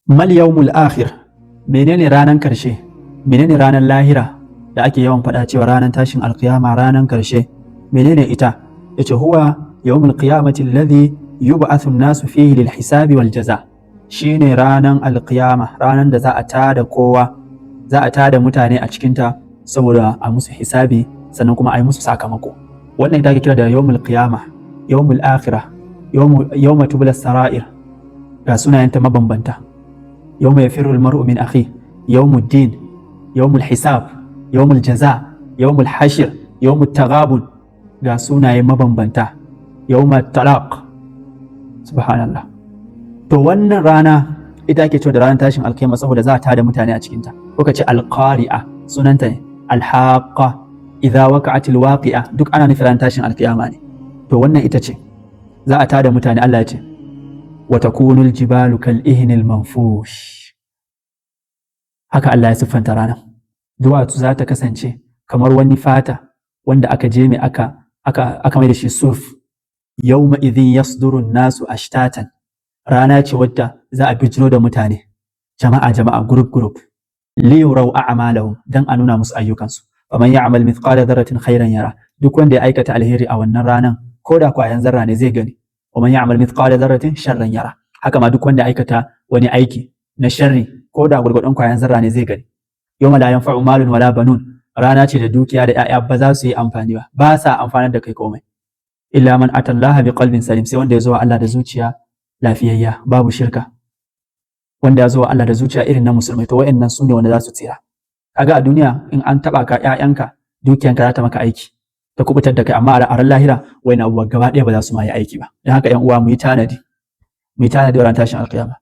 Mal yawmul akhir? Menene ranan karshe? Menene ranan lahira da ake yawan faɗa cewa ranan tashin alkiyama, ranan karshe? Menene ita? Yace: huwa yawmul qiyamati alladhi yub'athu an-nasu fihi lil hisabi wal jaza. Shine ranan alkiyama, ranan da za a tada kowa, za a tada mutane a cikinta saboda a musu hisabi, sannan kuma a yi musu sakamako. Wannan ita ake kira da yawmul qiyama, yawmul akhirah, yawma tubla sara'ir. Ga sunayenta mabambanta: yawma yafirru al-mar'u min akhi, yawmuddin, yawmul hisab, yawmul jaza, yawmul hashr, yawmut taghabun. Ga sunaye mabambanta, yawmat talaq. Subhanallah. To wannan rana ita ake cewa da ranar tashin alkiyama, saboda za a tada mutane a cikinta. Ko ka ce alqari'a, sunanta ne, alhaqa, idza waqa'atil waqi'a, duk ana nufin ranar tashin alkiyama ne. To wannan ita ce za a tada mutane. Allah ya ce: wa takunu aljibalu kal ihnil manfush. Haka Allah ya siffanta ranar. Duwatsu za ta kasance kamar wani fata wanda aka je mai aka mai da shi suf. Yawma idhin yasduru nasu ashtatan. Rana ce wadda za a bijiro da mutane jama'a jama'a, group group, liyurau a'malahum, dan a nuna musu ayyukansu. Faman ya'mal mithqala dharratin khairan yara. Duk wanda ya aikata alheri a wannan ranan, ko da kwayan zarra ne, zai gani. Wa man ya'mal mithqala dharratin sharran yara. Haka ma duk wanda ya aikata wani aiki na sharri, ko da gurgurdon kwayan zarra ne, zai gani. Yawma la yanfa'u malun wala banun. Rana ce da dukiya da 'ya'ya ba za su yi amfani ba, ba sa amfanar da kai komai, illa man atallaha bi qalbin salim, sai wanda ya zo wa Allah da zuciya lafiyayya, babu shirka, wanda ya zo wa Allah da zuciya irin na musulmai. To wayannan su ne wanda za su tsira. Kaga a duniya in an taba ka, ƴaƴanka, dukiyanka za ta maka aiki ta kubutar da kai, amma a ran lahira wayannan abubuwa gaba ɗaya ba za su ma yi aiki ba. Don haka, ƴan uwa, mu yi tanadi, mu yi tanadi ran tashin alkiyama.